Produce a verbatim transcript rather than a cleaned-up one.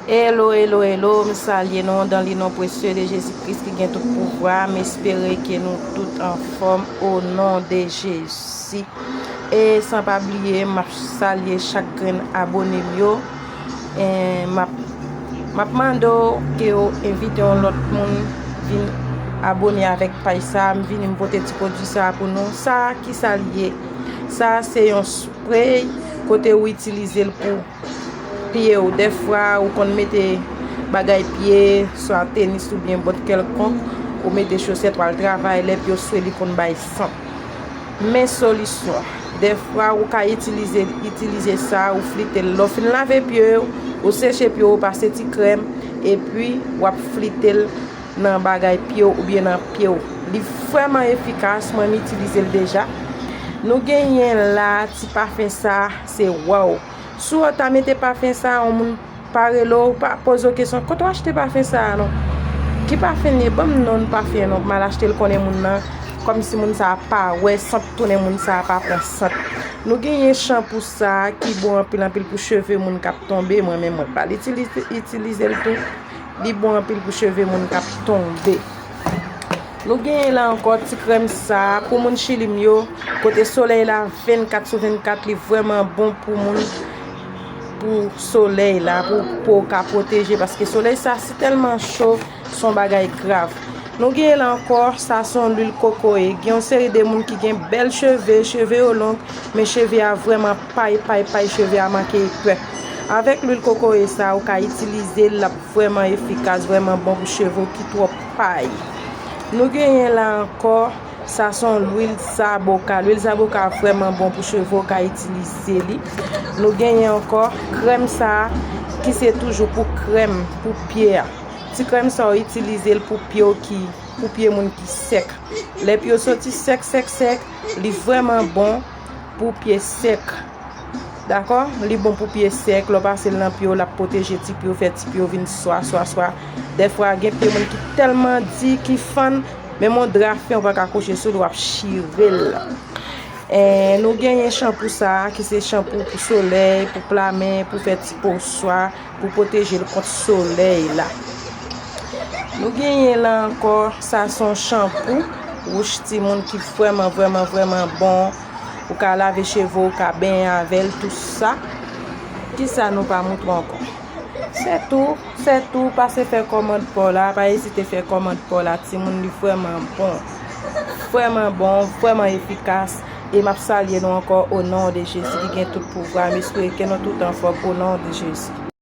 Hello, hello, hello, m salye nou dan li non presye de Jezi Kris ki gen tout pouvwa. M espere ke nou tout anfòm o non de Jezi. E san pa bliye, m ap salye chak grenn abone m yo. E m ap, m ap mande w ke w envite yon lòt moun vin abone avèk paj sa. M vini m pote ti pwodui sa pou nou. Sa, ki sa l ye? Sa se yon spray kote ou itilize l pou pye w. Dèfwa ou konn mete bagay pye, swa tenis oubyen bòt kèlkonk, ou mete chosèt, w al travay, lè pye w swe, li konn bay sant. Men solisyon. Dèfwa ou ka itilize, itilize sa, ou flite l. Lè w fin lave pye w, ou seche pye w, ou pase ti krèm, epi w ap flite l nan bagay pye w oubyen nan pye w. Li vrèman efikas, mwen m itilize l deja. Nou genyen la ti pafen sa, se waw. Si w ta mete pafen sa, yon moun pa rele w, pa poze w kesyon, "Kote w achte pafen sa a non? Ki pafen l ye? Ban m non pafen an non, pou m al achte l, konnen moun nan, kòmsi moun sa a pa wè sant, tounen moun sa a pa pran sant." Nou genyen chanpou sa a ki bon anpil anpil pou cheve moun k ap tonbe, mwen menm mwen pral itilize, itilize l tou. Li bon anpil pou cheve moun k ap tonbe. Nou genyen la ankò ti krèm sa a pou moun Chili m yo, kote solèy la vennkat sou vennkat, li vrèman bon pou moun, pou solèy la, pou po w ka pwoteje, paske solèy sa si tèlman cho, se yon bagay grav. Nou genyen la ankò, sa se yon lwil kokoye. Gen yon seri de moun ki gen bèl cheve, cheve yo long, men cheve a vrèman pay, pay, pay, cheve a manke epè. Avèk lwil kokoye sa, ou ka itilize l, l ap vrèman efikas, vrèman bon pou cheve w ki twò pay. Nou genyen la ankò, sa se yon lwil zaboka. Lwil zaboka vrèman bon pou cheve w, ka itilize li. Nou genyen ankò krèm sa a, ki se toujou pou krèm pou pye a. Ti krèm sa, ou itilize l pou pye w ki, pou pye moun ki sèk. Lè pye w soti sèk, sèk, sèk, li vrèman bon pou pye sèk. Dakò? Li bon pou pye sèk, lè w pase l nan pye w, l ap pwoteje ti pye w, fè ti pye w vin swa, swa, swa. Dèfwa, gen pye moun ki tèlman di, ki fann, menm yon dra fen ou pa ka kouche sou li, w ap chire l. E, nou genyen chanpou sa a, ki se chanpou pou solèy, pou plamen, pou fè ti po swa, pou pwoteje l kont solèy la. Nou genyen la ankò, sa se yon chanpou wouch timoun ki vrèman, vrèman, vrèman bon. Ou ka lave cheve w, ou ka benyen avè l, tou sa. Kisa nou pa montre ankò? Se tou, se tou, pase fè kòmand pa w la, pa ezite fè kòmand pa w la, timoun, li vrèman bon. Vrèman bon, vrèman efikas. E m ap salye nou ankò o non de Jezi ki gen tout pouvwa. M espere ke nou tout anfòm o non de Jezi.